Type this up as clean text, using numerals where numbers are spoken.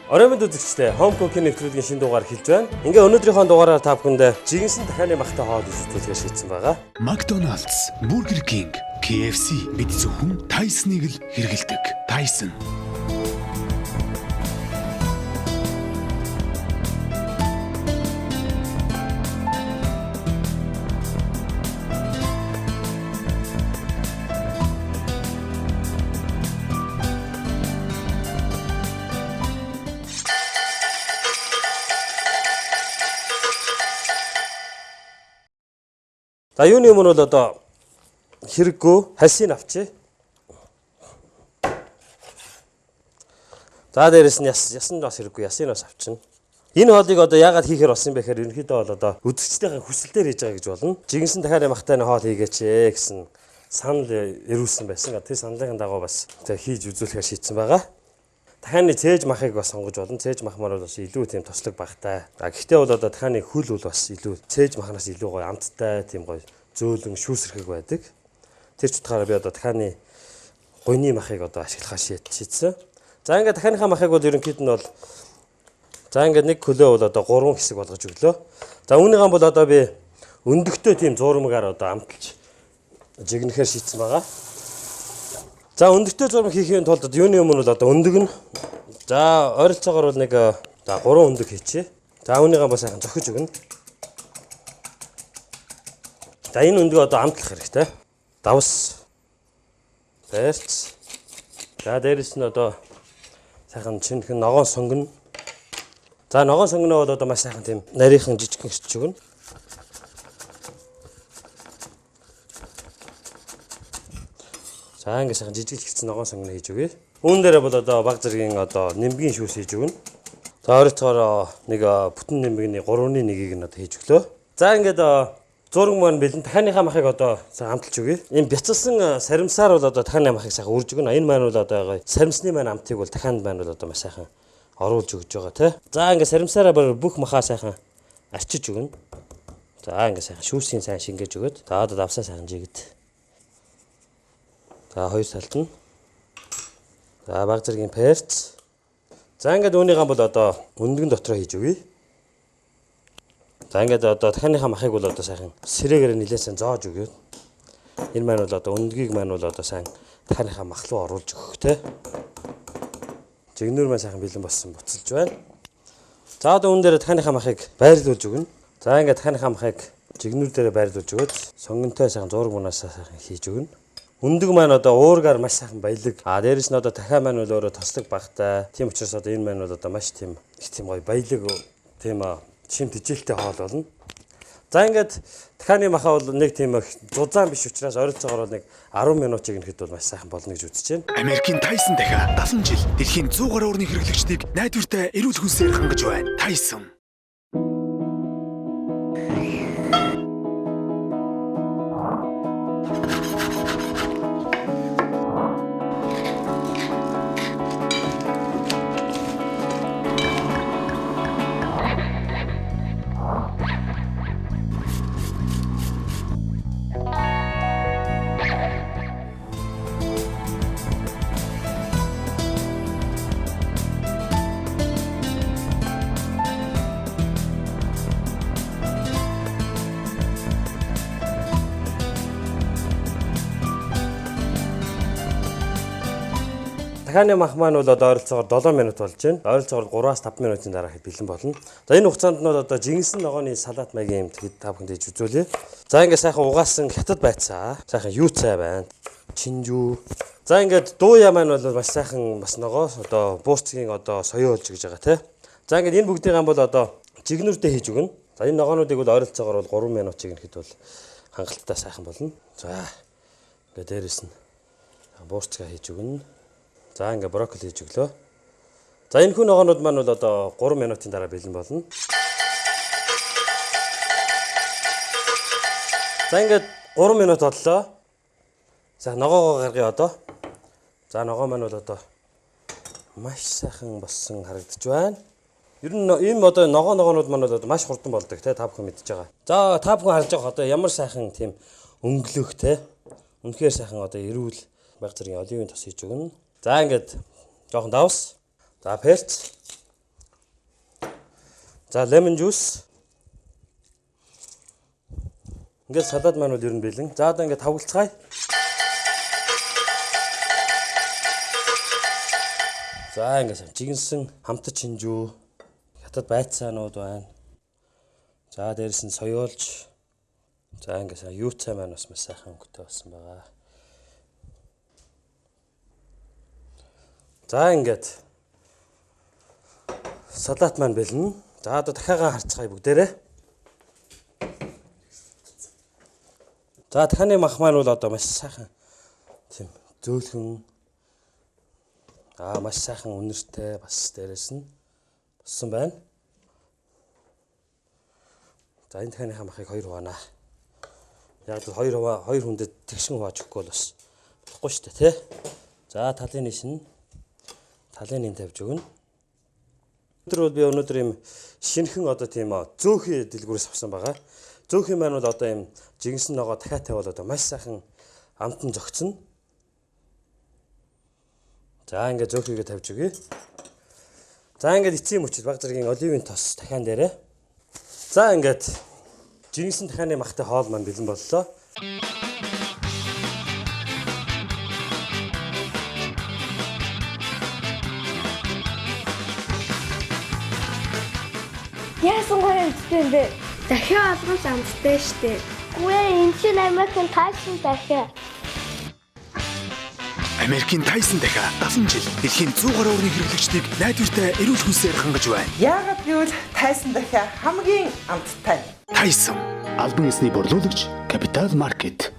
Оройн мэнд үзэгчдээ Home Cooking нэвтрүүлгийн шинэ дугаар эхэлж байна. Ингээ өнөөдрийнхөө дугаараар та бүхэндээ жигэнсэн дахианы махтай хоол үзүүлэхээр шийдсэн байгаа. McDonald's, Burger King, KFC бид зөвхөн Tyson-ыг л хэрэглэдэг. Tyson. За юуны өмнө бол одоо хэрэггүй хальсыг авчи. За дээрэс нь яс ясан бас хэрэггүй ясыг бас авчина. Энэ хоолыг одоо яагаад хийхээр болсон юм бэ гэхээр ерөнхийдөө бол одоо үзэгчдийн хүсэлтээр хийж байгаа гэж болно. Жигэнсэн дахиад махтай нэг хоол хийгээч ээ гэсэн санал ирүүлсэн байсан. Тэр саналын дагуу бас тэг хийж үзүүлэхээр шийдсэн байгаа. Дахианы цээж махыг бас сонгож болно. Цээж мах маань бол бас илүү тийм тослог багтай. А гэхдээ бол одоо дахианы хөл бол бас илүү цээж махнаас илүү гоё амттай, тийм гоё зөөлөн шүүсэрхэг байдаг. Тэр ч утгаараа би одоо дахианы гуйны махыг одоо ашиглахаар шийдсэн. За ингээд дахианыхаа махыг бол ерөнхийд нь бол за ингээд нэг көлөө бол одоо 3 хэсэг болгож өглөө. За үүнийгээ бол одоо би өндөгтэй тийм зуурмагаар одоо амталж жигнэхээр шийдсэн байгаа. За өндөгтэй зураг хийхийн тулд одоо юуны өмнө бол одоо өндөг нь за ойролцоогоор бол нэг за 3 өндөг хийчихье. За үүнийгээ бас сайхан зохиж өгнө. За энэ өндгөө одоо амтлах хэрэгтэй. Давс. Перц. За дээрэс нь одоо сайхан чинхэн ногоон сонгоно. За ногоон сонгоно бол одоо маш сайхан тийм нарийнхан жижигхэн хэрчиж өгнө. За ингээд сайхан жижиг хэвчэн ногоон сонгоно хийж өгье. Үүн дээрээ бол одоо баг зэргийн одоо нэмгийн шүүс хийж өгнө. За ойролцоогоор нэг бүтэн нэмгний 3-1-ийг нь одоо хийж өглөө. За ингээд зураг маань бэлэн дахианыхаа махыг одоо сайн амталж өгье. Ийм бяцалсан саримсаар бол одоо дахианы махыг сайхан үрж өгнө. Энэ маань бол одоо саримсны маань амтыг бол дахианд маань бол одоо маш сайхан оруулж өгч байгаа тий. За ингээд саримсаараа бүх махаа сайхан арчиж өгнө. За ингээд сайхан шүүсийн сайн шингээж өгөөд за одоо давсаа сайхан жигд. За хоёр талд нь. За баг зэргийн перц. За ингээд үүнийгээ бол одоо өндгөн дотроо хийж өгье. За ингээд одоо дахианыхаа махыг бол одоо сайхан сэрэгээр нилээ сайн зоож өгье. Энэ маань бол одоо өндгийг маань бол одоо сайн дахианыхаа мах руу оруулж өгөх те. Жигнүүр маань сайхан бэлэн болсон буцалж байна. За одоо үүн дээр дахианыхаа махыг байрлуулж өгнө. За ингээд дахианыхаа махыг жигнүүр дээр байрлуулж өгөөд сонгонтой сайхан зураг мунаасаа сайхан хийж өгнө. Өндөг маань одоо уургаар маш сайхан баялаг. А дээрэс нь одоо дахиа маань бол өөрөө тослог багтай. Тийм учраас одоо энэ маань бол одоо маш тийм их тийм гоё баялаг тийм шим тэжээлтэй хоол болно. За ингээд дахианы маха бол нэг тийм их зузаан биш учраас ойролцоогоор бол нэг 10 минутыг нэхэд бол маш сайхан болно гэж үзэж байна. Америкийн Tyson дахиа 70 жил дэлхийн 100 гаруй орны хэрэглэгчдийг найдвартай эрүүл хүнсээр хангаж байна. Tyson. Дахианы мах маань бол одоо ойролцоогоор 7 минут болж байна. Ойролцоогоор 3-5 минутын дараа хэд бэлэн болно. За энэ хугацаанд нь бол одоо жинсэн ногооны салат маягийн юм тэгэд та бүхэнд хийж үзүүлье. За ингээд сайхан угаасан хятад байцаа. Сайхан юу цай байна. Чинжүү. За ингээд дууя маань бол маш сайхан бас ногоо одоо буурцгийн одоо соёо болж гэж байгаа тий. За ингээд энэ бүгдийг бол одоо жигнүүртэй хийж өгнө. За энэ ногоонуудыг бол ойролцоогоор бол 3 минутыг нэхэд бол хангалттай сайхан болно. За ингээд дээрэс нь буурцгаа хийж өгнө. За ингээ брокколи хийж өглөө. За энэ хүн ногоонууд маань бол одоо 3 минутын дараа бэлэн болно. За ингээд 3 минут боллоо. За ногоогоо гаргая одоо. За ногоо маань бол одоо маш сайхан болсон харагдаж байна. Ер нь ийм одоо ногоо ногоонууд маань бол одоо маш хурдан болдог те та бүхэн мэдж байгаа. За та бүхэн харж байгаа одоо ямар сайхан тийм өнгөлөх те. Үнэхээр сайхан одоо эрүүл баг зэргийн оливын тос хийж өгнө. За ингээд жоохон давс. За перц. За, lemon juice. Ингээд салат маань бол ер нь бэлэн. За, одоо ингээд тавгалцгаая. За, ингээд жигэнсэн хамтаж шинжүү, хятад байцаанууд байна. За, дээрэс нь соёолж. За, ингээд юуцай маань бас маш сайхан өнгөтэй болсон байгаа. За, ингээд салат маань бэлэн. За, одоо дахиагаа харцгаая бүгдээрээ. За, дахианы мах маань бол одоо маш сайхан тийм зөөлхөн, маш сайхан үнэртэй бас дээрэс нь болсон байна. За, энэ дахианыхаа махыг 2 хуваана. Яг л 2 хуваа, 2 хүндэд тэгшин хувааж өгөхгүй бол бас болохгүй шүү дээ, тий. За, талын нийш нь талын тавьж өгнө. Өнөөдөр бол би өнөөдөр ийм шинэхэн одоо тийм зөөхий дэлгүүрээс авсан байгаа. Зөөхий маань бол одоо ийм жигэнсэн ногоо дахиад тавиал одоо маш сайхан амтан зөгцөн. За, ингээд зөөхийгээ тавьж өгье. За, ингээд эцсийн мөчид баг зэргийн оливын тос дахиан дээрээ. За, ингээд жигэнсэн дахианы махтай хоол маань бэлэн боллоо. Яасан гоё амттай юм бэ? Дахиа алгамж амттай штэ. Үгүй энэ чинь Америкийн Тайсон дахиа. Америкийн Тайсон дахиа 70 жил дэлхийн 100 гаруй орны хэрэглэгчдийг найдвартай эрүүл хүнсээр хангаж байна. Яагаад гэвэл Тайсон дахиа хамгийн амттай. Тайсон албан ёсны борлуулагч Capital Market.